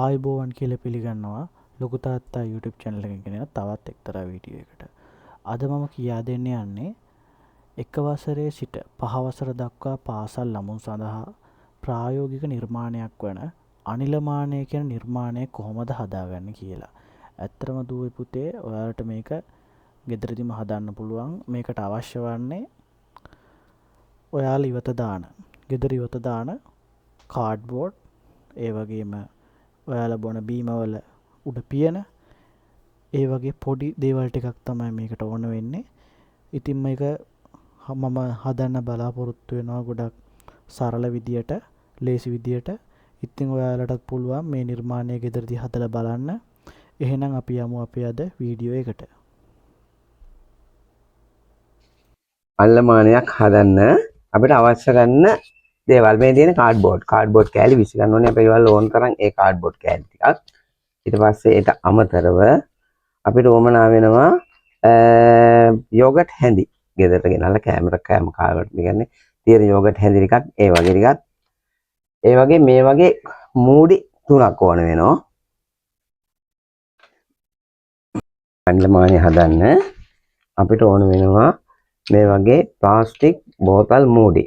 ආයුබෝවන් කියලා පිළිගන්නවා ලොකු තාත්තා YouTube channel එකෙන් ගෙනෙන තවත් එක්තරා වීඩියෝ එකකට. අද මම කියා දෙන්න යන්නේ එක වසරේ සිට පහ වසර දක්වා පාසල් ළමුන් සඳහා ප්‍රායෝගික නිර්මාණයක් වන අනිලමානය කියන නිර්මාණය කොහොමද හදාගන්නේ කියලා. ඇත්තටම දුවේ පුතේ ඔයාලට මේක ගෙදරදිම හදන්න පුළුවන්. මේකට අවශ්‍ය වන්නේ ඔයාලා ඉවත දාන, ගෙදර ඉවත දාන කාඩ්බෝඩ්, ඒ වගේම ඔයාලා බොන බීමවල උඩ පියන ඒ වගේ පොඩි දේවල් ටිකක් තමයි මේකට ඕන වෙන්නේ. ඉතින් මේක මම හදන්න බලාපොරොත්තු වෙනවා ගොඩක් සරල විදියට, ලේසි විදියට. ඉතින් ඔයාලටත් පුළුවන් මේ නිර්මාණය ගෙදරදී හදලා බලන්න. එහෙනම් අපි යමු අපේ අද වීඩියෝ එකට. අනිලමානයක් හදන්න අපිට අවශ්‍ය කරන දේවල් මේ තියෙන කාඩ්බෝඩ් කෑලි විසි ගන්න ඕනේ. අපේ ගෙවල් ඕන තරම් ඒ කාඩ්බෝඩ් කෑලි ටිකක්. ඊට පස්සේ ඊට අමතරව අපිට ඕමනා වෙනවා යෝගට් හැඳි. ගෙදරට ගෙනල්ලා කෑම කාලවට මේ කියන්නේ තියෙන යෝගට් හැඳි ටිකක්, ඒ වගේ ටිකක්. ඒ වගේ මේ වගේ මූඩි තුනක් ඕන වෙනවා. අනිලමානය හදන්න අපිට ඕන වෙනවා මේ වගේ ප්ලාස්ටික් බෝතල් මූඩි.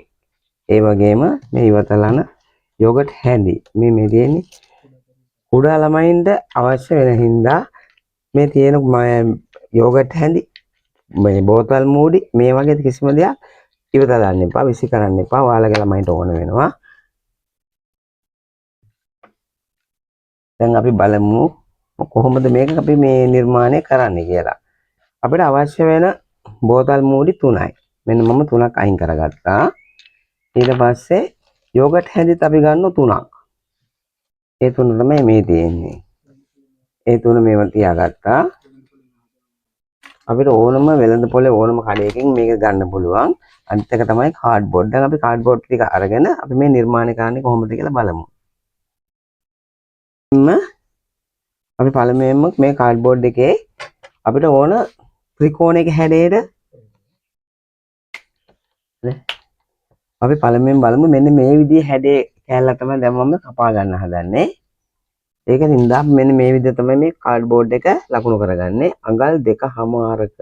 ඒ වගේම මේ ඉවතලන යෝගට් හැඳි. මේ තියෙන්නේ කුඩා ළමයින්ට අවශ්‍ය වෙන හින්දා මේ තියෙන යෝගට් හැඳි, මේ බෝතල් මූඩි මේ වගේ කිසිම දෙයක් ඉවතලන්න එපා, විසි කරන්න එපා. ඔයාලගේ ළමයින්ට ඕන වෙනවා. දැන් අපි බලමු කොහොමද මේක අපි මේ නිර්මාණය කරන්නේ කියලා. අපිට අවශ්‍ය වෙන බෝතල් මූඩි තුනයි. මෙන්න මම තුනක් අයින් කරගත්තා. ඊට පස්සේ යෝගට් හැඳිත් අපි ගන්න තුනක්. ඒ තුන තමයි මේ තියෙන්නේ. ඒ තුන මේව තියාගත්තා. අපිට ඕනම වෙළඳ පොලේ ඕනම කඩයකින් මේක ගන්න පුළුවන්. අනිත් එක තමයි කාඩ්බෝඩ්. දැන් අපි කාඩ්බෝඩ් ටික අරගෙන අපි මේ නිර්මාණය කරන්නේ කොහොමද කියලා බලමු. අපි පළමුවෙන්ම මේ කාඩ්බෝඩ් එකේ අපිට ඕන ත්‍රිකෝණයක හැඩයට නේ අපි පළමුවෙන් බලමු. මෙන්න මේ විදිහේ හැඩේ කෑල්ල තමයි දැන් මම කපා ගන්න හදන්නේ. ඒක හින්දා මෙන්න මේ විදිහ තමයි මේ කාඩ්බෝඩ් එක ලකුණු කරගන්නේ. අඟල් දෙකහමාරක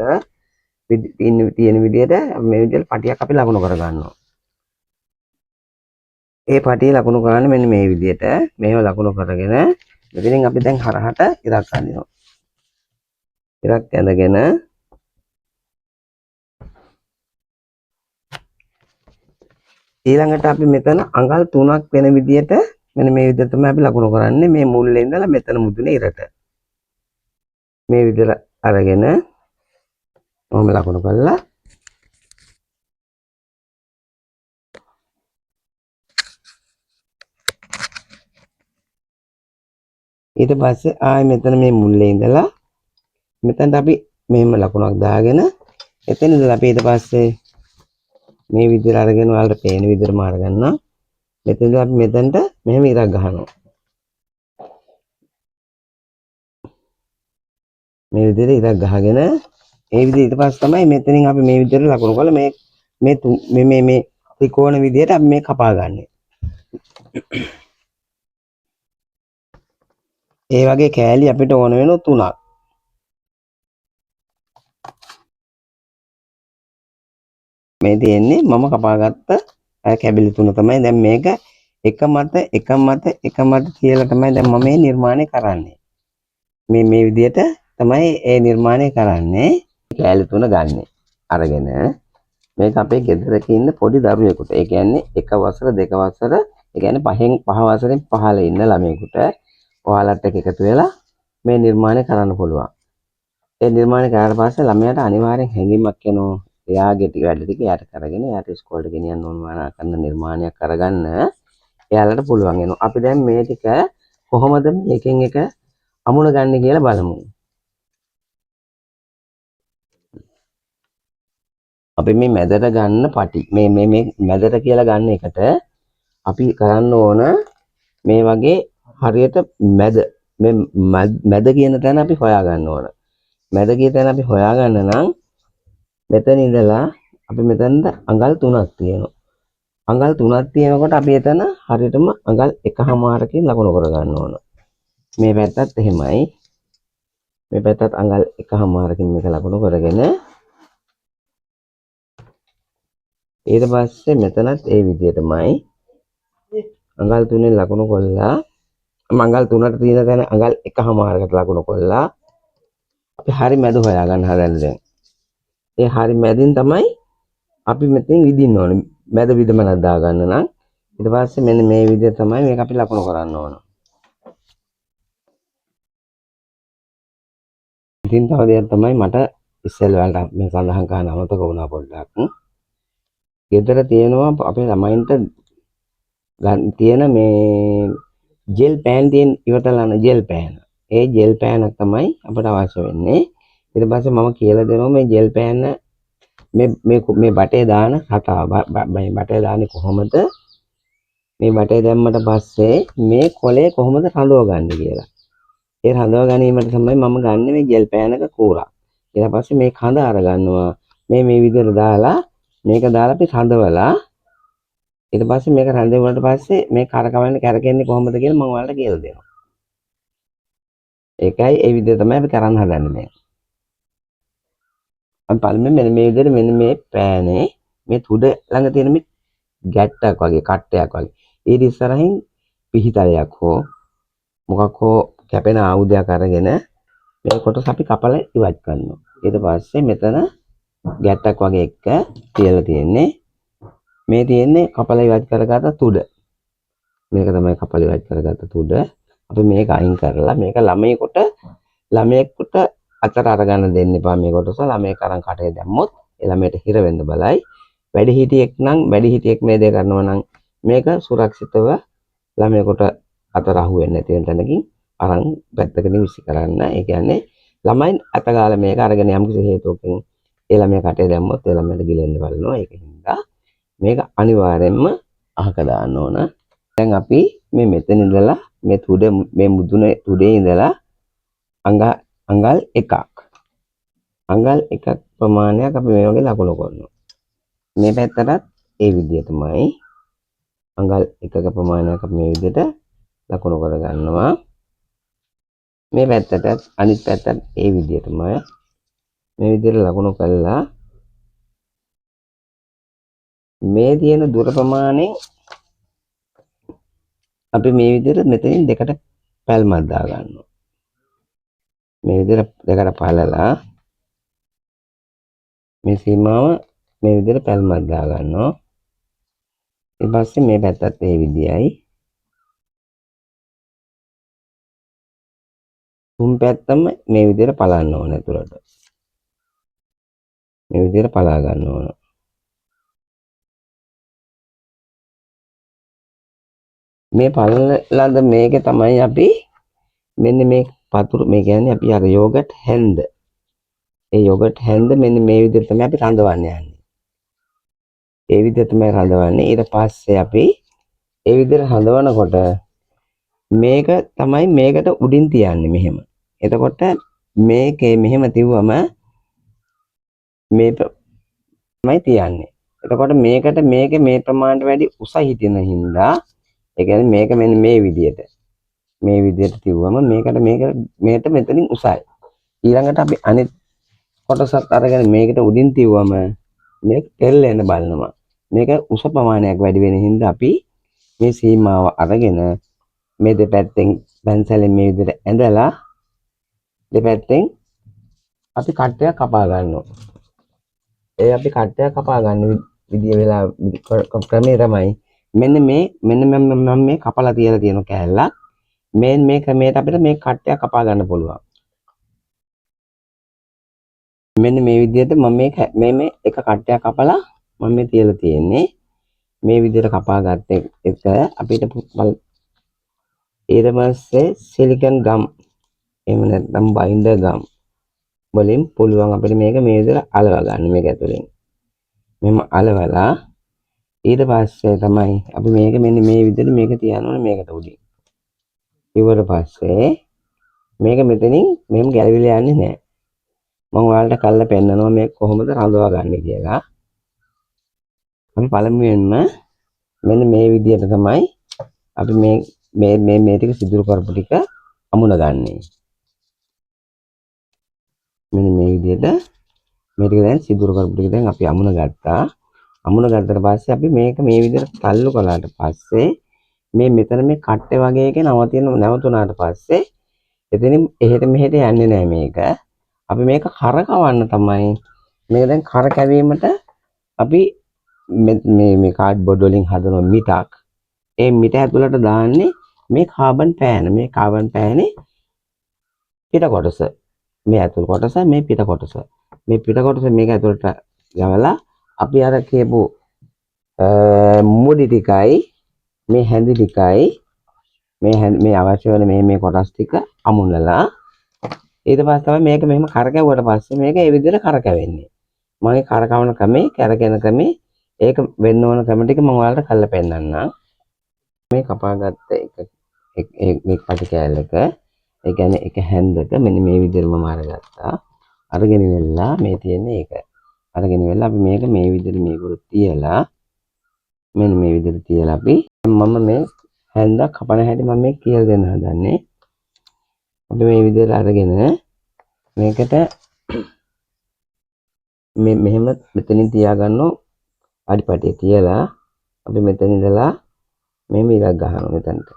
තියෙන විදිහට මේ විදිහට පටියක් අපි ලකුණු කරගන්නවා. ඒ පටිය ලකුණු කරන්නේ මෙන්න මේ විදිහට. මේව ලකුණු කරගෙන මෙතනින් අපි දැන් හරහට ඉරක් අඳිනවා. ඉරක් ඇඳගෙන ඊළඟට අපි මෙතන අඟල් තුනක් වෙන විදිහට මෙන්න මේ විදිහට තමයි අපි ලකුණු කරන්නේ. මේ මුල්ලේ ඉඳලා මෙතන මුදුනේ ඉරට මේ විදිහට අරගෙන ඔහොම ලකුණු කරලා ඊට පස්සේ ආයෙ මෙතන මේ මුල්ලේ ඉඳලා මෙතනට අපි මෙහෙම ලකුණක් දාගෙන එතන ඉඳලා අපි ඊට පස්සේ මේ විදිහට අරගෙන ඔයාලට පේන විදිහටම අරගන්නවා. මෙතන ඉඳලා අපි මෙතනට මෙහෙම ඉරක් ගහනවා. මේ විදිහට ඉරක් ගහගෙන ඒ විදිහට ඊට පස්සේ තමයි මෙතනින් අපි මේ විදිහට ලකුණු කරලා මේ ත්‍රිකෝණ විදිහට අපි මේ කපා ගන්නෙ. ඒ වගේ කෑලි අපිට ඕන වෙන තුනක්. මේ තියෙන්නේ මම කපාගත්ත කැබලි තුන තමයි. දැන් මේක එක මත එක මත එක මත කියලා තමයි දැන් මම මේ නිර්මාණය කරන්නේ. මේ විදිහට තමයි ඒ නිර්මාණය කරන්නේ. කෑලි තුන ගන්නෙ. අරගෙන මේක අපේ ගෙදරක ඉන්න පොඩි දරුවෙකුට, ඒ කියන්නේ එක වසර දෙක වසර, ඒ කියන්නේ පහ වසරෙන් පහළ ඉන්න ළමයෙකුට ඔයාලත් එක්ක එකතු වෙලා මේ නිර්මාණය කරන්න පුළුවන්. ඒ නිර්මාණය කරාට පස්සේ ළමයාට අනිවාර්යෙන් හැඟීමක් එනවා. එයාගේ වැඩ ටික එයාට කරගෙන එයාට ඉස්කෝලේට ගෙනියන්න ඕන වුණා කරන නිර්මාණයක් කරගන්න එයාලට පුළුවන් වෙනවා. අපි දැන් මේ ටික කොහොමද මේකෙන් එක අමුණගන්නේ කියලා බලමු. අපි මේ මැදට ගන්න පටි, මේ මැදට කියලා ගන්න එකට අපි කරන්න ඕන මේ වගේ හරියට මැද, මේ මැද කියන තැන අපි හොයා ගන්න ඕන. මැද කියන තැන අපි හොයා ගන්න නම් මෙතන ඉඳලා අපි මෙතනට අඟල් තුනක් තියෙනවා. අඟල් තුනක් තියෙනකොට අපි එතන හරියටම අඟල් එකහමාරකින් ලකුණු කරගන්න ඕන. මේ පැත්තත් එහෙමයි. මේ පැත්තත් අඟල් 1.5කින් මේක ලකුණු කරගෙන ඊට පස්සේ මෙතනත් ඒ විදිහටමයි අඟල් 3ෙන් ලකුණු කොල්ලා අඟල් 3ට තියෙන තැන අඟල් 1.5කට ලකුණු කොල්ලා අපි හරි මැද හොයාගන්න හදන්නේ දැන්. ඒ හරි මැදින් තමයි අපි මෙතෙන් විදින්න ඕනේ. මැද විදමනක් දාගන්න නම් ඊට පස්සේ මෙන්න මේ විදිහ තමයි මේක අපි ලකුණු කරන්න ඕන. ඉතින් තව දෙයක් තමයි මට ඉස්සෙල්ලා ඔයාලට මේ සඳහන් කරන්න අමතක වුණා පොඩ්ඩක්. ගෙදර තියෙනවා අපේ ළමයින්ට තියෙන මේ ජෙල් පෑන් තියෙන ඉවතලන ජෙල් පෑන. ඒ ජෙල් පෑනක් තමයි අපට අවශ්‍ය වෙන්නේ. ඊට පස්සේ මම කියලා දෙනවා මේ ජෙල් පෑන මේ මේ මේ බටේ දාන රටාව, මේ බටේ දාන්නේ කොහොමද, මේ බටේ දැම්මට පස්සේ මේ කොලේ කොහොමද රඳව ගන්නේ කියලා. ඒ රඳව ගැනීමට තමයි මම ගන්නෙ මේ ජෙල් පෑනක කූරක්. ඊට පස්සේ මේ කඳ අරගන්නවා. මේ මේ විදිහට දාලා මේක දාලා අපි රඳවලා ඊට පස්සේ මේක රැඳෙවුනට පස්සේ මේ කරකවන්නේ කැරකෙන්නේ කොහොමද කියලා මම ඔයාලට කියලා දෙනවා. ඒකයි ඒ විදිහ තමයි අපි කරන්න හදන්නේ දැන්. අපි පළමුවෙන් මෙන්න මේ විදිහට මෙන්න මේ පෑනේ මේ තුඩ ළඟ තියෙන මේ ගැට්ටක් වගේ කට්ටයක් වගේ ඊට ඉස්සරහින් පිහිතලයක් හෝ මොකක් හෝ කැපෙන ආයුධයක් අරගෙන මේ කොටස අපි කපලා ඉවත් කරනවා. ඊට පස්සේ මෙතන ගැට්ටක් වගේ එක තියලා තියෙන්නේ. මේ තියෙන්නේ කපලා ඉවත් කරගත්ත තුඩ. මේක තමයි කපලා ඉවත් කරගත්ත තුඩ. අපි මේක අයින් කරලා මේක ළමයෙකුට අතට අරගන්න දෙන්න එපා මේ කොටස. ළමයෙක් අරන් කටේ දැම්මොත් ඒ ළමයට හිර වෙන්න බලයි. වැඩිහිටියෙක් නම් වැඩිහිටියෙක් මේ දේ කරනවා නම් මේක සුරක්ෂිතව ළමයෙකුට අතට අහු වෙන්නේ නැති වෙන තැනකින් අරන් පැත්තකින් විසි කරන්න. ඒ කියන්නේ ළමයින් අත ගාලා මේක අරගෙන යම්කිසි හේතුවකින් ඒ ළමයා කටේ දැම්මොත් ඒ ළමයාට ගිලෙන්න බලනවා. ඒක හින්දා මේක අනිවාර්යෙන්ම අහක දාන්න ඕන. දැන් අපි මේ මෙතන ඉඳලා මේ තුඩ මේ මුදුනේ තුඩේ ඉඳලා අඟල් එකක්. අඟල් එකක් ප්‍රමාණයක් අපි මේ වගේ ලකුණු කරනවා. මේ පැත්තටත් ඒ විදිහටමයි අඟල් එකක ප්‍රමාණයක් අපි මේ විදිහට ලකුණු කරගන්නවා. මේ පැත්තටත් අනිත් පැත්තටත් ඒ විදිහටමයි මේ විදිහට ලකුණු කළා. මේ තියෙන දුර ප්‍රමාණයෙන් අපි මේ විදිහට මෙතනින් දෙකට පැල්මක් දාගන්නවා. මේ විදිහට දෙකට පළලා මේ සීමාව මේ විදිහට පැල්මක් දාගන්නවා. ඊට පස්සේ මේ පැත්තත් ඒ විදියයි. තුන් පැත්තම මේ විදිහට පලන්න ඕන ඇතුළට. මේ විදිහට පලා ගන්න ඕන. මේ පලන ලද මේකේ තමයි අපි මෙන්න මේ පතුරු, මේ කියන්නේ අපි අර යෝගට් හැන්ද. ඒ යෝගට් හැන්ද මෙන්න මේ විදිහට තමයි අපි රඳවන්න යන්නේ. ඒ විදිහට තමයි රඳවන්නේ. ඊට පස්සේ අපි ඒ විදිහට රඳවනකොට මේක තමයි මේකට උඩින් තියන්නේ මෙහෙම. එතකොට මේකේ මෙහෙම තිව්වම මේ තමයි තියන්නේ. එතකොට මේකට මේකේ මේ ප්‍රමාණයට වැඩි උස හිටින හින්දා, ඒ කියන්නේ මේක මෙන්න මේ විදිහට. මේ විදිහට තිව්වම මේකට මේක මේකට මෙතනින් උසයි. ඊළඟට අපි අනිත් කොටසත් අරගෙන මේකට උඩින් තිව්වම මේක පෙරලෙන්න බලනවා. මේක උස ප්‍රමාණයක් වැඩි වෙන හින්දා අපි මේ සීමාව අරගෙන මේ දෙපැත්තෙන් පැන්සලෙන් මේ විදිහට ඇඳලා දෙපැත්තෙන් අපි කට්ටයක් කපා ගන්නවා. ඒ අපි කට්ටයක් කපා ගන්න විදිය වෙලා ක්‍රමය තමයි මෙන්න මේ, මෙන්න මම මේ කපලා තියලා තියෙන කෑල්ලක්. මේ ක්‍රමයට අපිට මේ කට්ටයක් කපා ගන්න පුළුවන්. මෙන්න මේ විදිහට මම මේ එක කට්ටයක් කපලා මම මේ තියලා තියෙන්නේ. මේ විදිහට කපා ගත්ත එක අපිට ඊට පස්සේ සිලිකන් ගම් එහෙම නැත්නම් බයින්ඩර් ගම් වලින් පුළුවන් අපිට මේක මේ විදිහට අලව ගන්න. මේක ඇතුලෙන් මෙහෙම අලවලා ඊට පස්සේ තමයි අපි මේක මෙන්න මේ විදිහට මේක තියන්න ඕනේ මේකට උඩින්. ඊට පස්සේ මේක මෙතනින් මෙහෙම ගැලවිලා යන්නේ නැහැ. මම ඔයාලට කල්ලා පෙන්නනවා මේක කොහොමද රඳවා ගන්න කියලා. අපි පළමුවෙන්ම මෙන්න මේ විදිහට තමයි අපි මේ ටික සිදුරු කරපු ටික අමුණගන්නේ. මෙන්න මේ විදිහට මේ ටික දැන් සිදුරු කරපු ටික දැන් අපි අමුණ ගත්තා. අමුණ ගත්තට පස්සේ අපි මේක මේ විදිහට තල්ලු කළාට පස්සේ මේ මෙතන මේ කට්ටේ වගේ එකේ නැවතුනාට පස්සේ එතනින් එහෙට මෙහෙට යන්නේ නෑ මේක. අපි මේක කරකවන්න තමයි මේක දැන් කරකැවීමට අපි මේ මේ කාඩ්බෝඩ් වලින් හදන මිටක්. ඒ මිට ඇතුළට දාන්නේ මේ කාබන් පෑන. මේ කාබන් පෑනේ පිට කොටස. මේ ඇතුල් කොටස මේ පිට කොටස. මේ පිට කොටස මේක ඇතුළට යවලා අපි අර කියපු මුඩි ටිකයි මේ හැඳි ටිකයි මේ අවශ්‍ය වෙන මේ කොටස් ටික අමුණලා ඊට පස්සේ තමයි මේක මෙහෙම කරකැවුවට පස්සේ මේක ඒ විදිහට කරකැවෙන්නේ. මම ඒ කරකවන ක්‍රමේ කැරකෙන ක්‍රමේ ඒක වෙන්න ඕන ක්‍රම ටික මම ඔයාලට කරලා පෙන්නන්නම්. මේ කපාගත්ත එක එක පටි කෑල්ලක ඒ කියන්නේ එක හැන්දක මෙන්න මේ විදිහට මම අරගත්තා. අරගෙන ඉවෙලා මේ තියෙන්නේ ඒක. අරගෙන ඉවෙලා අපි මේක මේ විදිහට මේකට තියලා මෙන්න මේ විදිහට තියලා අපි මම මේ හැන්ද කපන හැටි මම මේ කියලා දෙන්න හදන්නේ. අපි මේ විදිහට අරගෙන මේකට මේ මෙහෙම මෙතනින් තියාගන්නෝ අඩිපටිය තියලා අපි මෙතන ඉඳලා මෙහෙම ඉරක් ගහනවා මෙතනට.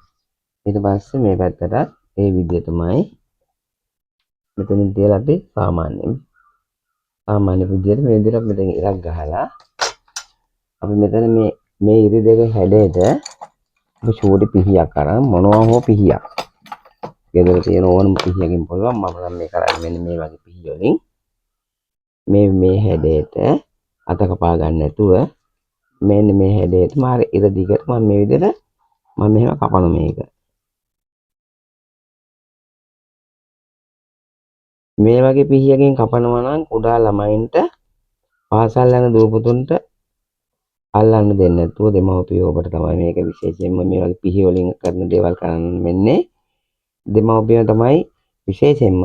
ඊට පස්සේ මේ පැත්තටත් ඒ විදිහටමයි මෙතනින් තියලා අපි සාමාන්‍ය විදිහට මේ විදිහට අපි මෙතන ඉරක් ගහලා අපි මෙතන මේ ඉරි දෙක හැඩයට අපි චූටි පිහියක් අරන් මොනවා හෝ පිහියක් ගෙදර තියෙන ඕනම පිහියකින් පුළුවන්. මම නම් මේ කරන්නේ මෙන්න මේ වගේ පිහිය වලින් මේ හැඩයට අත කපා ගන්න නැතුව මෙන්න මේ හැඩයට මාර ඉර දිගට මම මේ විදිහට මම මෙහෙම කපන මේක. මේ වගේ පිහියකින් කපනවා නම් කුඩා ළමයින්ට පාසල් යන දූ පුතුන්ට අල්ලන්න දෙන්නේ නැතුව දෙමව්පියෝ ඔබට තමයි මේක විශේෂයෙන්ම මේ වගේ පිහි වලින් කරන දේවල් කරන්න වෙන්නේ. දෙමව්පියෝ තමයි විශේෂයෙන්ම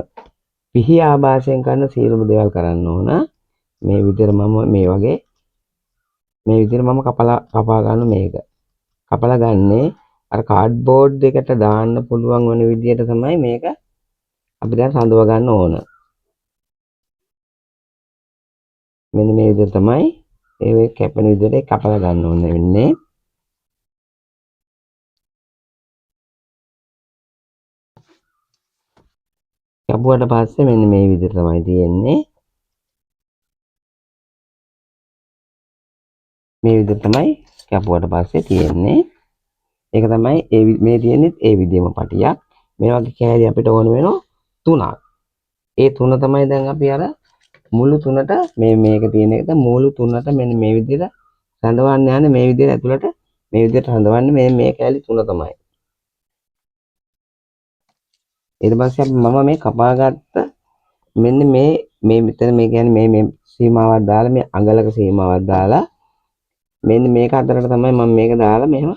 පිහි ආభాසයෙන් කරන සියලුම දේවල් කරන්න ඕන. මේ විදිහට මම මේ වගේ මේ විදිහට මම කපා ගන්න මේක. කපලා ගන්නේ අර කාඩ්බෝඩ් එකට දාන්න පුළුවන් වෙන විදිහට තමයි මේක අපි දැන් සඳව ගන්න ඕන. මෙන්න මේ විදිහට තමයි ඒ කැපෙන විදිහට කපලා ගන්න ඕන වෙන්නේ. කැපුවට පස්සේ මෙන්න මේ විදිහට තමයි තියෙන්නේ. මේ විදිහට තමයි කැපුවට පස්සේ තියෙන්නේ. ඒක තමයි මේ තියෙන්නේ ඒ විදිහම පටියක්. මේ වගේ කෑලි අපිට ඕන වෙනවා තුනක්. ඒ තුන තමයි දැන් අපි අර මුළු තුනට මේක තියෙන එක මුළු තුනට මෙන්න මේ විදිහට රඳවන්න යන්නේ. මේ විදිහට ඇතුළට මේ විදිහට රඳවන්නේ මේ කෑලි තුන තමයි. ඊට පස්සේ මම මේ කපාගත්ත මෙන්න මේ මෙතන මේ කියන්නේ මේ සීමාවක් දාලා මේ අඟලක සීමාවක් දාලා මෙන්න මේක අතරට තමයි මම මේක දාලා මෙහෙම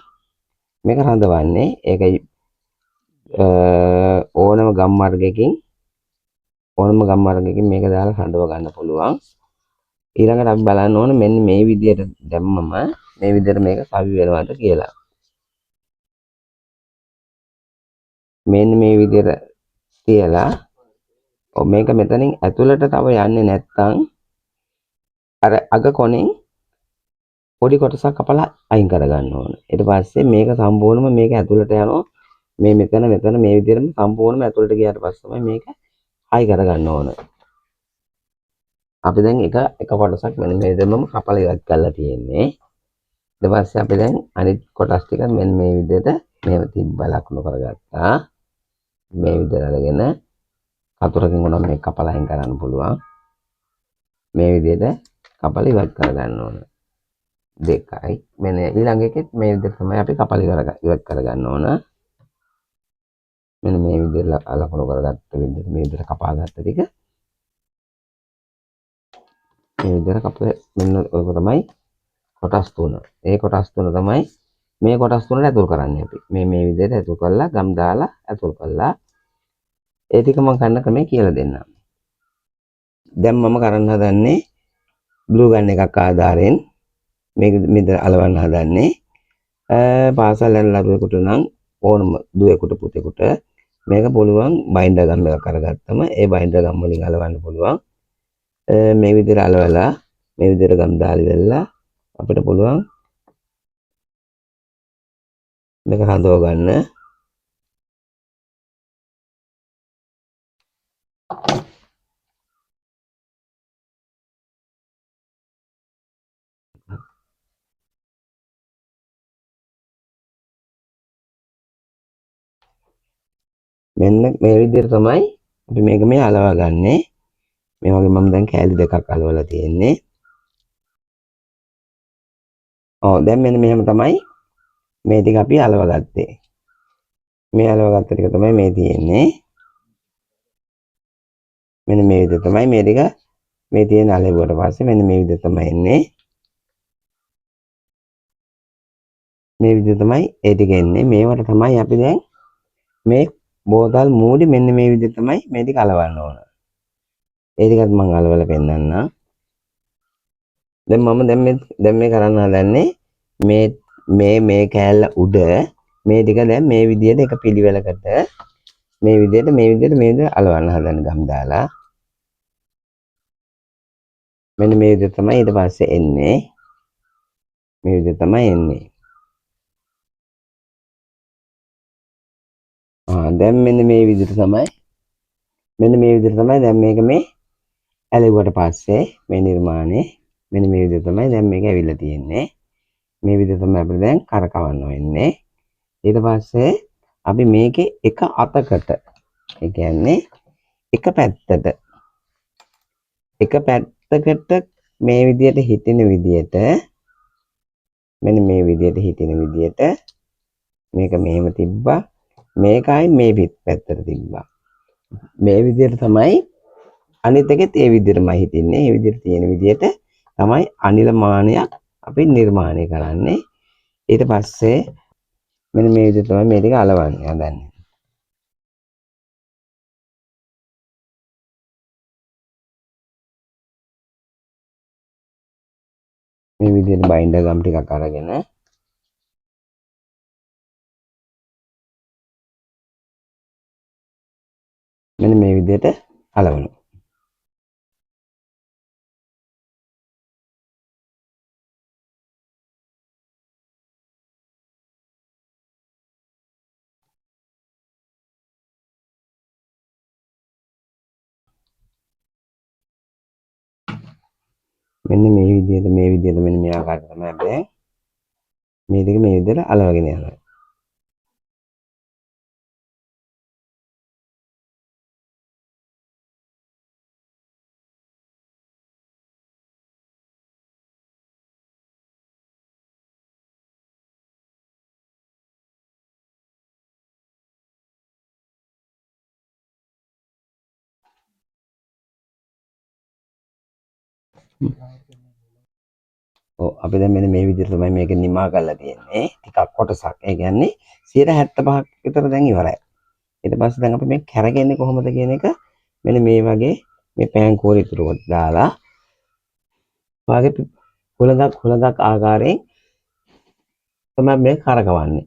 මේක රඳවන්නේ. ඒකයි ඕනම ගම් වර්ගයකින් මේක දාලා රඳව ගන්න පුළුවන්. ඊළඟට අපි බලන්න ඕන මෙන්න මේ විදියට දැම්මම මේ විදියට මේක සවි වෙනවද කියලා. මෙන්න මේ විදියට තියලා ඔව් මේක මෙතනින් ඇතුළට තව යන්නේ නැත්තම් අර අග කොනෙන් පොඩි කොටසක් කපලා අයින් කරගන්න ඕන. ඊට පස්සේ මේක සම්පූර්ණයෙන්ම මේක ඇතුළට යනවා. මේ මෙතන මේ විදිහටම සම්පූර්ණයෙන්ම ඇතුළට ගියාට පස්සේ තමයි මේක හයි කරගන්න ඕන. අපි දැන් එක කොටසක් මෙන්න මේ විදිහටම කපලා ඉවත් කරලා තියෙන්නේ. ඊට පස්සේ අපි දැන් අනිත් කොටස් ටික මෙන්න මේ විදිහට මෙහෙම තිබ්බ ලකුණු කරගත්තා. මේ විදිහට අරගෙන කතුරකින් උනත් මේක කපලා අයින් කරන්න පුළුවන්. මේ විදිහට කපලා ඉවත් කරගන්න ඕන. දෙකයි. මෙන්න ඊළඟ එකෙත් මේ විදිහට තමයි අපි කපලා ඉවත් කරගන්න ඕන. මෙන්න මේ විදිහට ලකුණු කරගත්ත විදිහට මේ විදිහට කපාගත්ත ටික මේ විදිහට කපලා මෙන්න ඔයක තමයි කොටස් තුන. ඒ කොටස් තුන තමයි මේ කොටස් තුනට ඇතුල් කරන්නේ අපි. මේ විදිහට ඇතුල් කරලා ගම් දාලා ඇතුල් කරලා ඒ ටික මම කරන ක්‍රමය කියලා දෙන්නම්. දැන් මම කරන්න හදන්නේ ග්ලූ ගන් එකක් ආධාරයෙන් මේක මෙතන අලවන්න හදන්නේ. පාසල් යන දරුවෙකුට නම් ඕනම දුවෙකුට පුතෙකුට මේක පුළුවන් බයින්ඩර් ගම් එකක් අරගත්තම ඒ බයින්ඩර් ගම් වලින් අලවන්න පුළුවන්. මේ විදිහට අලවලා මේ විදිහට ගම් දාලා ඉවරලා අපිට පුළුවන් මේක රඳව ගන්න. මෙන්න මේ විදිහට තමයි අපි මේක මේ අලවා ගන්නෙ. මේ වගේ මම දැන් කෑලි දෙකක් අලවලා තියෙන්නේ. ඔව් දැන් මෙන්න මෙහෙම තමයි මේ ටික අපි අලව ගත්තේ. මේ අලව ගත්ත ටික තමයි මේ තියෙන්නේ. මෙන්න මේ විදිහට තමයි මේ ටික මේ තියෙන අලෙව්වට පස්සේ මෙන්න මේ විදිහට තමයි එන්නේ. මේ විදිහට තමයි ඒ ටික එන්නේ. මේවට තමයි අපි දැන් මේ බෝතල් මූඩි මෙන්න මේ විදිහට තමයි මේ ටික අලවන්න ඕන. ඒ ටිකත් මම අලවලා පෙන්නන්නම්. දැන් මම දැන් මේ කරන්න හදන්නේ මේ මේ මේ කෑල්ල උඩ මේ ටික දැන් මේ විදිහට එක පිළිවෙලකට මේ විදිහට මේ විදිහට මේ විදිහට අලවන්න හදන්නේ ගම් දාලා. මෙන්න මේ විදිහට තමයි ඊට පස්සේ එන්නේ. මේ විදිහට තමයි එන්නේ. දැන් මෙන්න මේ විදිහට තමයි මෙන්න මේ විදිහට තමයි දැන් මේක මේ ඇලෙව්වට පස්සේ මේ නිර්මාණය මෙන්න මේ විදිහට තමයි දැන් මේක ඇවිල්ලා තියෙන්නේ. මේ විදිහට තමයි අපිට දැන් කරකවන්න වෙන්නේ. ඊට පස්සේ අපි මේකේ එක අතකට, ඒ කියන්නේ එක පැත්තට, එක පැත්තකට මේ විදිහට හිටින විදිහට මෙන්න මේ විදිහට හිටින විදිහට මේක මෙහෙම තිබ්බා. මේකයි මේ පැත්තට තිබ්බා. මේ විදිහට තමයි අනිත් එකෙත් ඒ විදිහටමයි හිටින්නේ. ඒ විදිහට තියෙන විදිහට තමයි අනිල මානයක් අපි නිර්මාණය කරන්නේ. ඊට පස්සේ මෙන්න මේ විදිහට තමයි මේ ටික අලවන්නේ හදන්නේ. මේ විදිහට බයින්ඩර් ගම් ටිකක් අරගෙන මෙන්න මේ විදිහට අලවනවා. මෙන්න මේ විදිහට මේ විදිහට මෙන්න මේ ආකාරයට තමයි අපි දැන් මේ දෙක මේ විදිහට අලවගෙන යනවා. ඔව් අපි දැන් මෙන්න මේ විදිහට තමයි මේක නිමා කරලා තියෙන්නේ. ටිකක් කොටසක්. ඒ කියන්නේ 75ක් විතර දැන් ඉවරයි. ඊට පස්සේ දැන් අපි මේ කැරගෙන්නේ කොහොමද කියන එක මෙන්න මේ වගේ මේ පෑන් කෝල ඉතුරු කොට දාලා ඔයාගේ හුලඟක් හුලඟක් ආකාරයෙන් තමයි මේ කරකවන්නේ.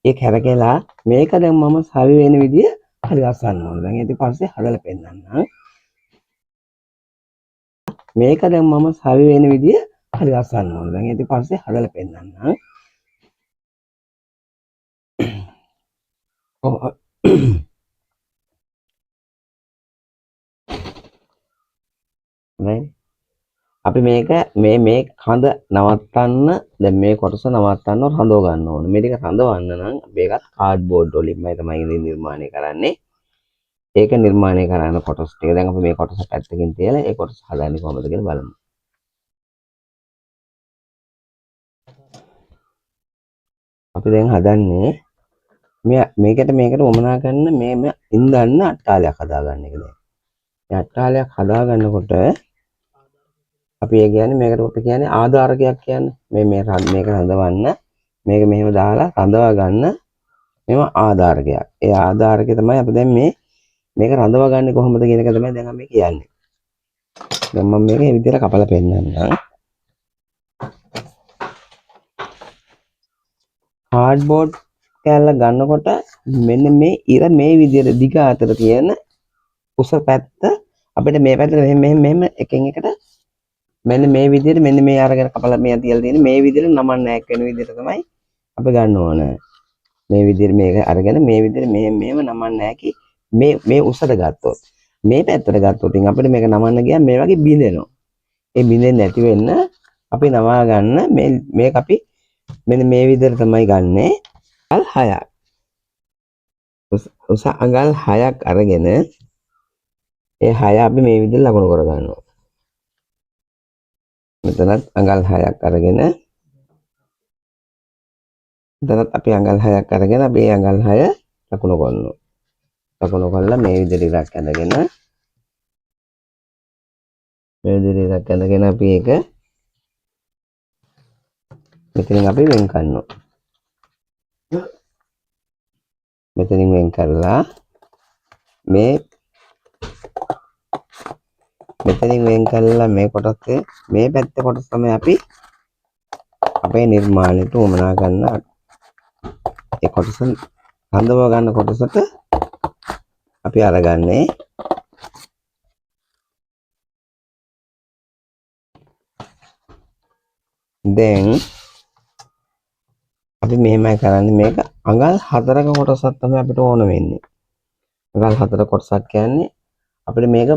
ඒ කැරකෙලා මේක දැන් මම සවි වෙන විදිය හරි ගස්සන්න ඕන. දැන් ඊට පස්සේ හදලා පෙන්නන්නම්. මේක දැන් මම සවි වෙන විදිය හරි ගස්සන්න ඕන. දැන් ඊට පස්සේ හදලා පෙන්නන්නම්. ඔව්. හොඳයි. අපි මේක මේ කඳ නවත්තන්න දැන් මේ කොටස නවත්තන්න රඳව ගන්න ඕන. මේ ටික රඳවන්න නම් අපි ඒකත් කාඩ්බෝඩ් වලින්මයි තමයි ඉතින් නිර්මාණය කරන්නේ. ඒක නිර්මාණය කරන කොටස් ටික දැන් අපි මේ කොටස පැත්තකින් තියලා ඒ කොටස හදන්නේ කොහොමද කියලා බලමු. අපි දැන් හදන්නේ මේකට වමනා කරන මේ ඉන්දන්න අට්ටාලයක් හදාගන්න එක දැන්. මේ අට්ටාලයක් හදාගන්නකොට අපි ඒ කියන්නේ මේකට අපි කියන්නේ ආධාරකයක් කියන්නේ. මේ මේක රඳවන්න මේක මෙහෙම දාලා රඳවා ගන්න මෙහෙම ආධාරකයක්. ඒ ආධාරකය තමයි අපි දැන් මේක රඳවා ගන්නේ කොහොමද කියන එක තමයි දැන් අපි කියන්නේ. දැන් මම මේක මේ විදිහට කපලා පෙන්නන්නම්. කාඩ්බෝඩ් කෑල්ලක් ගන්නකොට මෙන්න මේ ඉර මේ විදියට දිග අතර තියෙන උස පැත්ත අපිට මේ පැත්තට මෙහෙම මෙහෙම මෙහෙම එකෙන් එකට මෙන්න මේ විදියට මෙන්න මේ අරගෙන කපලා මේ තියලා තියෙන මේ විදියට නමන්න ඈක් වෙන විදියට තමයි අපි ගන්න ඕන. මේ විදියට මේක අරගෙන මේ විදියට මෙහෙම මෙහෙම නමන්න ඈකි මේ මේ උසට ගත්තොත් මේ පැත්තට ගත්තොත් ඉතින් අපිට මේක නමන්න ගියාම මේ වගේ බිඳෙනවා. ඒ බිඳෙන්නේ නැති වෙන්න අපි නවා ගන්න මේ මේක අපි මෙන්න මේ විදියට තමයි ගන්නෙ. අඟල් 6ක්. උස අඟල් 6ක් අරගෙන ඒ 6 අපි මේ විදියට ලකුණු කර ගන්නවා. මෙතනත් අඟල් 6ක් අරගෙන මෙතනත් අපි අඟල් 6ක් අරගෙන අපි ඒ අඟල් 6 ලකුණු කරනවා. ලකුණු කරලා මේ විදියට ඉරක් ඇඳගෙන මේ විදියට ඉරක් ඇඳගෙන අපි ඒක මෙතනින් අපි වෙන් කරනවා. මෙතනින් වෙන් කරලා මේ මෙතනින් වෙන් කරලා මේ කොටස් මේ පැත්තේ කොටස තමයි අපි අපේ නිර්මාණයට උවමනා කරන ඒ කොටස රඳව ගන්න කොටසට අපි අරගන්නේ. දැන් අපි මෙහෙමයි කරන්නේ. මේක අඟල් 4ක කොටසක් තමයි අපිට ඕන වෙන්නේ. අඟල් 4 කොටසක් කියන්නේ අපිට මේක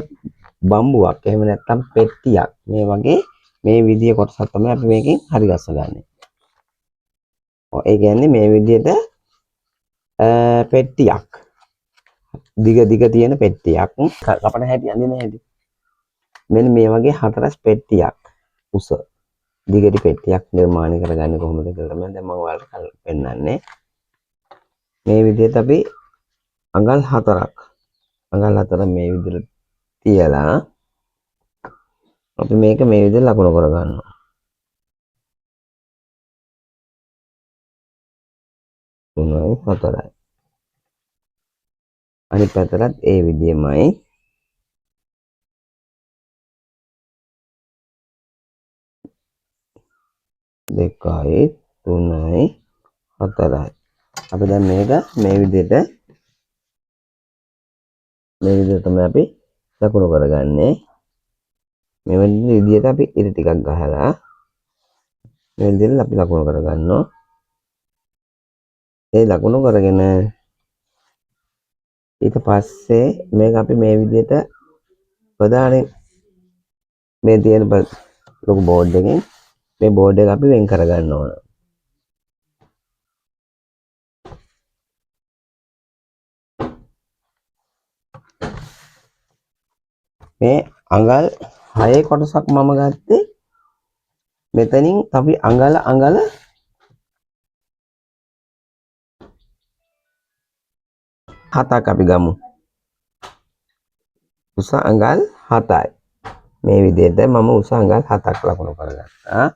බම්බුවක් එහෙම නැත්නම් පෙට්ටියක් මේ වගේ මේ විදිය කොටසක් තමයි අපි මේකෙන් හරි ගස්ස ගන්නෙ. ඔව්, ඒ කියන්නේ මේ විදියට පෙට්ටියක් දිග දිග තියෙන පෙට්ටියක් කපන හැටි අඳින හැටි මෙන්න මේ වගේ හතරස් පෙට්ටියක් උස දිගටි පෙට්ටියක් නිර්මාණය කරගන්නේ කොහොමද කියලා තමයි දැන් මම ඔයාලට පෙන්නන්නේ. මේ විදිහට අපි අඟල් 4ක් අඟල් 4 මේ විදිහට තියලා අපි මේක මේ විදිහට ලකුණු කරගන්නවා. 3යි 4යි. අනිත් පැත්තටත් ඒ විදිහමයි. 2යි 3යි 4යි. අපි දැන් මේක මේ විදිහට මේ විදිහට තමයි අපි ලකුණු කරගන්නේ. මේ විදිහට අපි ඉර ටිකක් ගහලා මේ විදිහට අපි ලකුණු කරගන්නවා. ඒ ලකුණු කරගෙන ඊට පස්සේ මේක අපි මේ විදිහට ප්‍රධාන මේ තියෙන ලොකු බෝඩ් එකෙන් මේ බෝඩ් එක අපි වෙන් කරගන්න ඕන. මේ අඟල් 6 කොටසක් මම ගත්තේ. මෙතනින් අපි අඟල අඟල 7ක් අපි ගමු. උස අඟල් 7යි. මේ විදිහට මම උස අඟල් 7ක් ලකුණු කරගත්තා.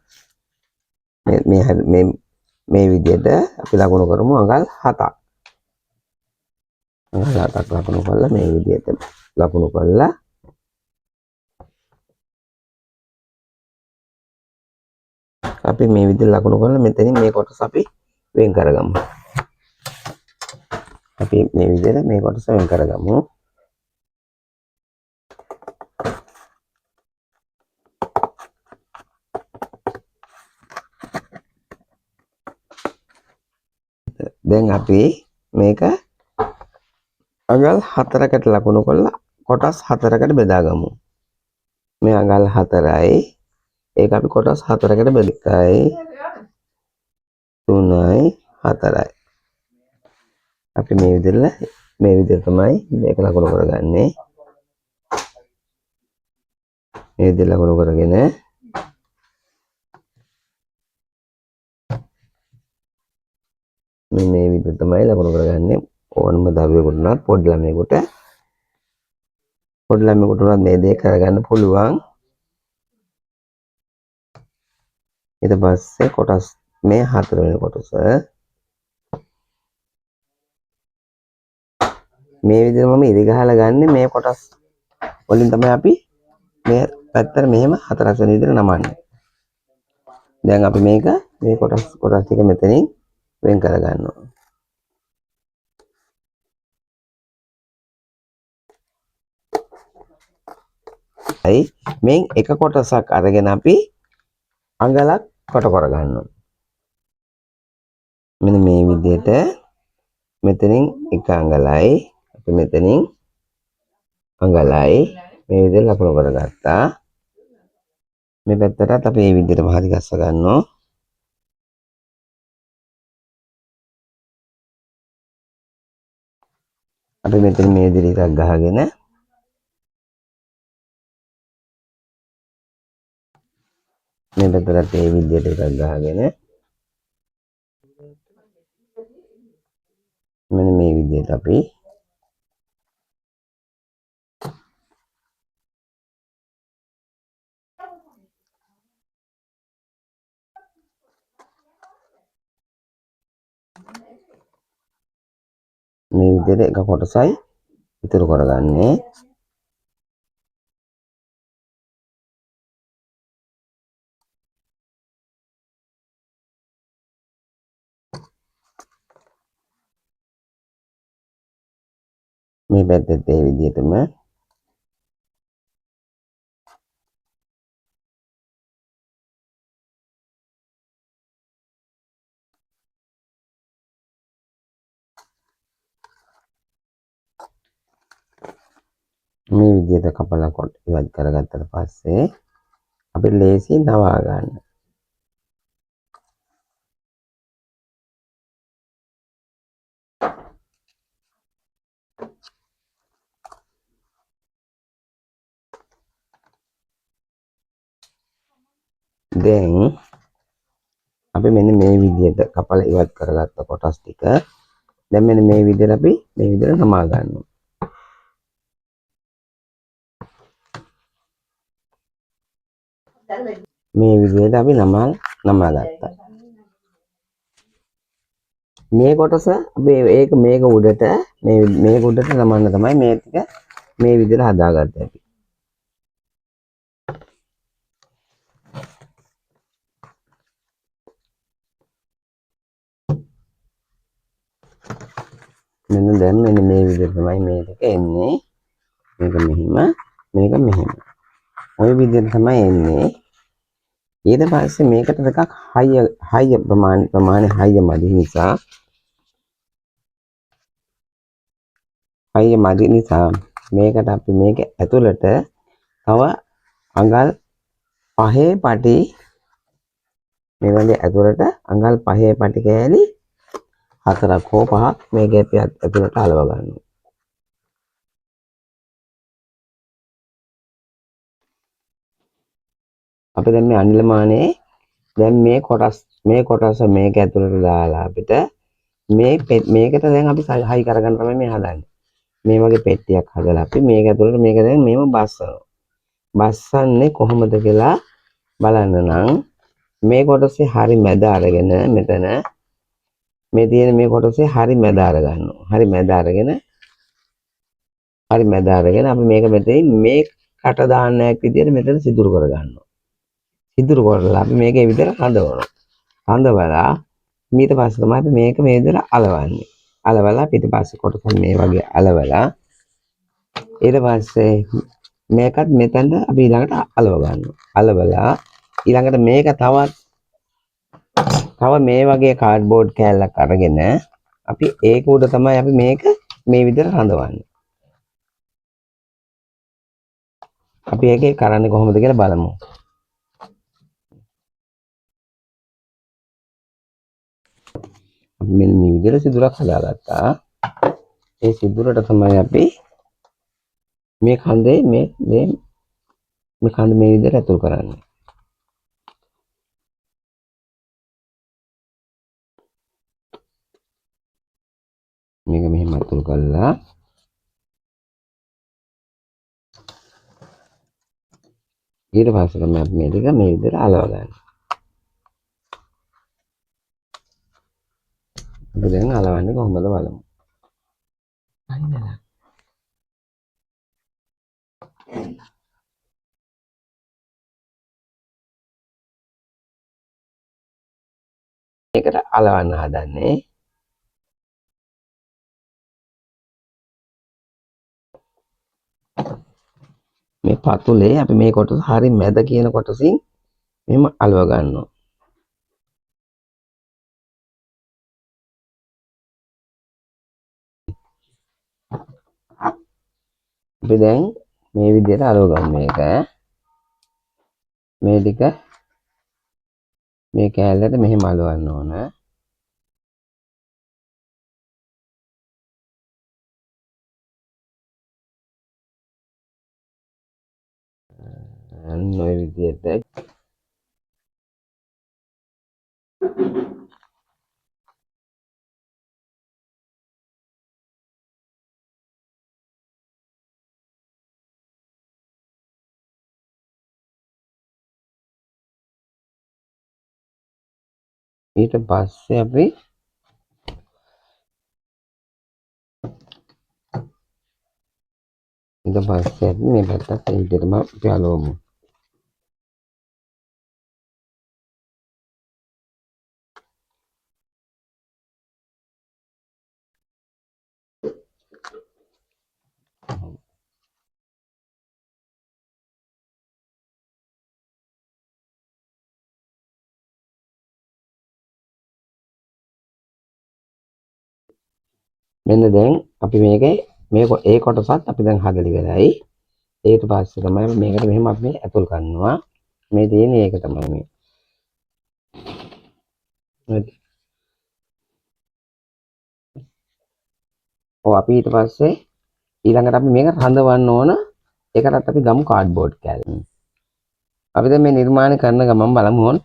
මේ විදිහට අපි ලකුණු කරමු අඟල් 7ක්. අඟල් 7ක් ලකුණු කරලා මේ විදිහට ලකුණු කරලා අපි මේ විදිහට ලකුණු කරලා මෙතනින් මේ කොටස අපි වෙන් කරගමු. අපි මේ විදිහට මේ කොටස වෙන් කරගමු. දැන් අපි මේක අඟල් 4කට ලකුණු කරලා කොටස් 4කට බෙදාගමු. මේ අඟල් 4යි. ඒක අපි කොටස් 4කට බෙදයි. 3යි 4යි. අපි මේ විදිහට තමයි මේක ලකුණු කරගන්නේ. මේ විදිහට ලකුණු කරගෙන මේ විදිහට තමයි ලකුණු කරගන්නේ. ඕනම දරුවෙකුට උනත් පොඩි ළමයෙකුට උනත් මේ දේ කරගන්න පුළුවන්. ඊට පස්සේ කොටස් මේ 4 වෙනි කොටස මේ විදිහට මම ඉරි ගහලා ගන්නෙ. මේ කොටස් වලින් තමයි අපි මේ පැත්තට මෙහෙම හතරක් වෙන විදිහට නමන්නේ. දැන් අපි මේ කොටස් ටික මෙතනින් වෙන් කරගන්නවා. මෙන් එක කොටසක් අරගෙන අපි අඟලක් කොට කරගන්නවා. මෙන්න මේ විදිහට මෙතනින් එක අඟලයි, අපි මෙතනින් අඟලයි මේ විදිහට ලකුණු කරගත්තා. මේ පැත්තටත් අපි මේ විදිහටම හරි ගස්ස ගන්නවා. අපි මෙතන මේ විදිහට එකක් ගහගෙන මේ පැත්තටත් මේ විදිහට එකක් ගහගෙන මෙන්න මේ විදිහට අපි මේ විදිහට එක කොටසයි ඉතුරු කරගන්නේ. මේ පැත්තෙත් ඒ විදිහටම මේ විදිහට කපලා කොට ඉවත් කරගත්තට පස්සේ අපි ලේසියෙන් නවා ගන්න. දැන් අපි මෙන්න මේ විදිහට කපලා ඉවත් කරගත්ත කොටස් ටික දැන් මෙන්න මේ විදිහට අපි මේ විදිහට නමා ගන්නවා. මේ විදිහට අපි නමා ගත්තා. මේ කොටස අපි ඒක මේක උඩට මේක උඩට නමන්න තමයි මේ ටික මේ විදිහට හදාගත්තේ අපි. මෙන්න දැන් මෙන්න මේ විදිහට තමයි මේ ටික එන්නේ. මේක මෙහෙම, මේක මෙහෙම. ඔය විදිහට තමයි එන්නේ. ඊට පස්සේ මේකට ටිකක් හයිය ප්‍රමාණය හයිය මදි නිසා, හයිය මදි නිසා මේකට අපි මේක ඇතුළට තව අඟල් පහේ පටි මේ වගේ ඇතුළට අඟල් පහේ පටි කෑලි හතරක් හෝ පහක් මේක අපි ඇතුළට අලව ගන්නවා. අපි දැන් මේ අනිලමානේ දැන් මේ කොටස මේක ඇතුළට දාලා අපිට මේකට දැන් අපි හයි කරගන්න තමයි මේ හදන්නේ. මේ වගේ පෙට්ටියක් හදලා අපි මේක ඇතුළට මේක දැන් මේව බස්සනවා. බස්සන්නේ කොහොමද කියලා බලන්න නම් මේ කොටසේ හරි මැද අරගෙන මෙතන මේ තියෙන මේ කොටසේ හරි මැද අරගන්නවා. හරි මැද අරගෙන අපි මේක මෙතනින් මේ කට දාන්නයක් විදියට මෙතන සිදුරු කරගන්නවා. සිදුරු කරලා අපි මේක ඒ විදියට රඳවනවා. රඳවලා ඊට පස්සේ තමයි අපි මේක මේ විදියට අලවන්නේ. අලවලා පිටිපස්සේ කොටස මේ වගේ අලවලා ඊට පස්සේ මේකත් මෙතනට අපි ඊළඟට අලව ගන්නවා. අලවලා ඊළඟට මේක තව මේ වගේ කාඩ්බෝඩ් කෑල්ලක් අරගෙන අපි ඒක උඩ තමයි අපි මේක මේ විදියට රඳවන්නේ. අපි ඒකේ කරන්නේ කොහොමද කියලා බලමු. අපි මෙන්න මේ විදියට සිදුරක් හදාගත්තා. ඒ සිදුරට තමයි අපි මේ කඳේ මේ කඳ මේ විදියට ඇතුල් කරන්නේ. මේක මෙහෙම ඇතුල් කරලා ඊට පස්සේ තමයි අපි මේ ටික මේ විදියට අලව ගන්න. අපි දැන් අලවන්නේ කොහොමද බලමු. මේකට අලවන්න හදන්නේ. මේ පතුලේ අපි මේ කොටස හරි මැද කියන කොටසින් මෙහෙම අලව ගන්නවා. අපි දැන් මේ විදිහට අලව ගමු මේක. මේ ටික මේ කෑල්ලට මෙහෙම අලවන්න ඕන. අන්න ඔය විදිහට. ඊට පස්සේ අපි මේ පැත්තත් ඒ විදිහටම අපි අලවමු. මෙන්න දැන් අපි මේකේ මේ ඒ කොටසත් අපි දැන් හදලා ඉවරයි. ඊට පස්සේ තමයි මේකට මෙහෙම අපි ඇතුල් කරනවා. මේ තියෙන්නේ ඒක තමයි මේ. ඔව් අපි ඊට පස්සේ ඊළඟට අපි මේක රඳවන්න ඕන. ඒකටත් අපි ගමු කාඩ්බෝඩ් කෑල්ල. අපි දැන් මේ නිර්මාණය කරන ගමන් බලමු ඕන.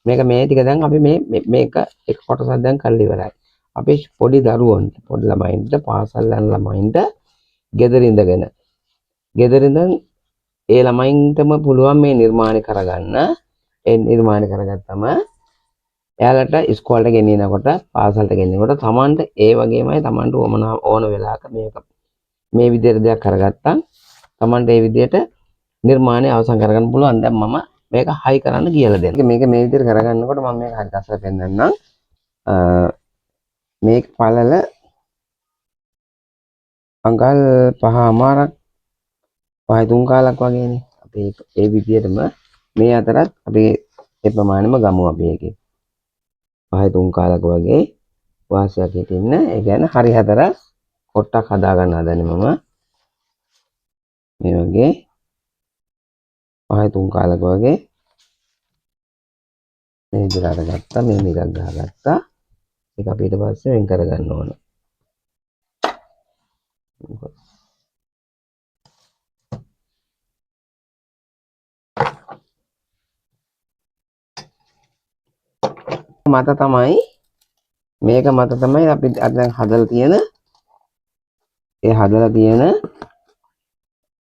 මේක මේ ටික දැන් අපි මේ මේක එක කොටසක් දැන් කරලා ඉවරයි. අපි පොඩි දරුවන්ට, පොඩි ළමයින්ට, පාසල් යන ළමයින්ට ගෙදර ඉඳගෙන ගෙදර ඉඳන් ඒ ළමයින්ටම පුළුවන් මේ නිර්මාණය කරගන්න. ඒ නිර්මාණය කරගත්තම එයාලට ඉස්කෝලේට ගෙනියනකොට, පාසලට ගෙනියනකොට තමන්ට ඒ වගේමයි තමන්ට ඕන වෙලාවක මේක මේ විදිහට දෙයක් කරගත්තා තමන්ට ඒ විදිහට නිර්මාණය අවසන් කරගන්න පුළුවන්. දැන් මම මේක හයි කරන්න කියලා දෙන්න. මේක මේ විදිහට කරගන්නකොට මම මේක හරි ලස්සනට පෙන්නන්නම්. මේක පළල අඟල් පහමාරක් පහයි තුන් කාලක් වගේනේ. අපි ඒ විදිහටම මේ අතරත් අපි ඒ ප්‍රමාණයම ගමු අපි ඒකේ. පහයි තුන් කාලක් වගේ වාසියක් හිටින්න. ඒ කියන්නේ හරි හතරස් කොට්ටක් හදා ගන්න හදන්නේ මම. මේ වගේ පහයි තුන් කාලක් වගේ මේ විදිහට අරගත්තා. මේ මේකක් ගහගත්තා. ඒක අපි ඊට පස්සේ වෙන් කරගන්න ඕන. මත තමයි මේක මත තමයි අපි අර දැන් හදලා තියෙන ඒ හදලා තියෙන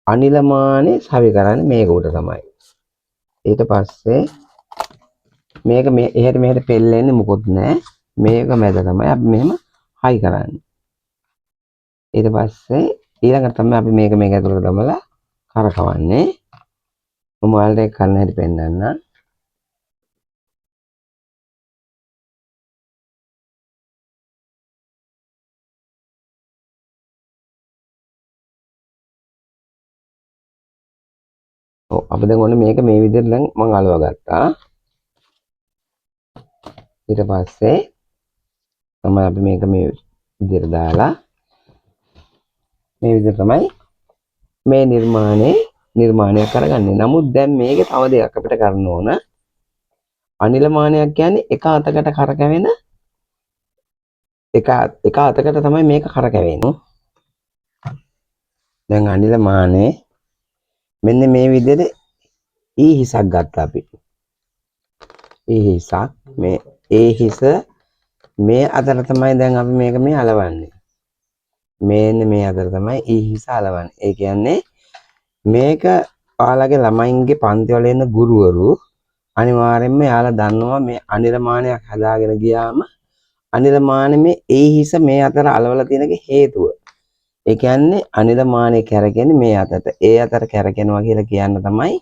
අනිලමානේ සවි කරන්නේ මේක උඩ තමයි. ඊට පස්සේ මේක මේ එහෙට මෙහෙට පෙල්ලෙන්නේ මොකොත් නෑ. මේක මැද තමයි අපි මෙහෙම හයි කරන්නේ. ඊට පස්සේ ඊළඟට තමයි අපි මේක මේක ඇතුළට දමලා කරකවන්නේ. මම ඔයාලට ඒක කරන්න හැටි පෙන්නන්නම්. ඔව් අපි දැන් ඔන්න මේක මේ විදිහට දැන් මං අලවා ගත්තා. ඊට පස්සේ තමයි අපි මේක මේ විදිහට දාලා මේ විදිහට තමයි මේ නිර්මාණය කරගන්නේ. නමුත් දැන් මේකේ තව දෙයක් අපිට කරන්න ඕන. අනිලමානයක් කියන්නේ එක අතකට කරකැවෙන එක අතකට තමයි මේක කරකැවෙන්නේ. දැන් අනිලමානේ මෙන්න මේ විදිහට ඊ හිසක් ගත්තා අපි. ඊ හිසක් මේ ඒ හිස මේ අතර තමයි දැන් අපි මේක මේ අලවන්නේ. මේන්න මේ අතර තමයි ඊ හිස අලවන්නේ. ඒ කියන්නේ මේක ඔයාලගේ ළමයින්ගේ පන්ති වල ඉන්න ගුරුවරු අනිවාර්යයෙන්ම එයාලා දන්නවා මේ අනිලමානයක් හදාගෙන ගියාම අනිලමානේ මේ ඒ හිස මේ අතර අලවලා තියෙන එක හේතුව. ඒ කියන්නේ අනිලමානේ කැරකෙන්නේ මේ අතට. ඒ අතර කැරකෙනවා කියලා කියන්න තමයි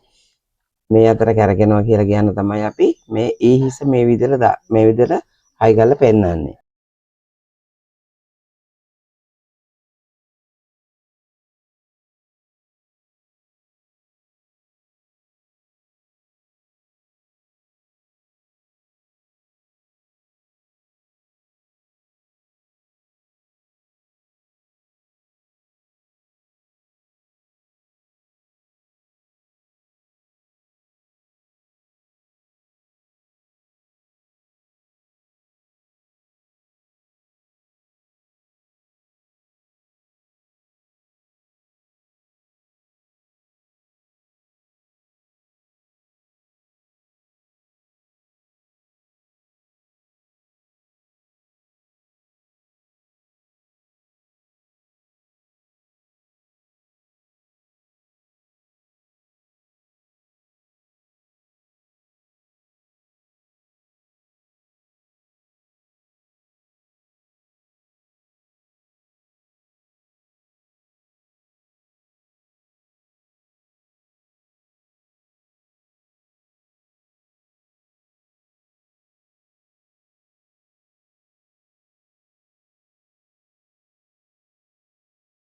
මේ අතර කැරකෙනවා කියලා කියන්න තමයි අපි මේ ඒ හිස මේ විදිහට මේ විදිහට හයි කරලා පෙන්නන්නේ.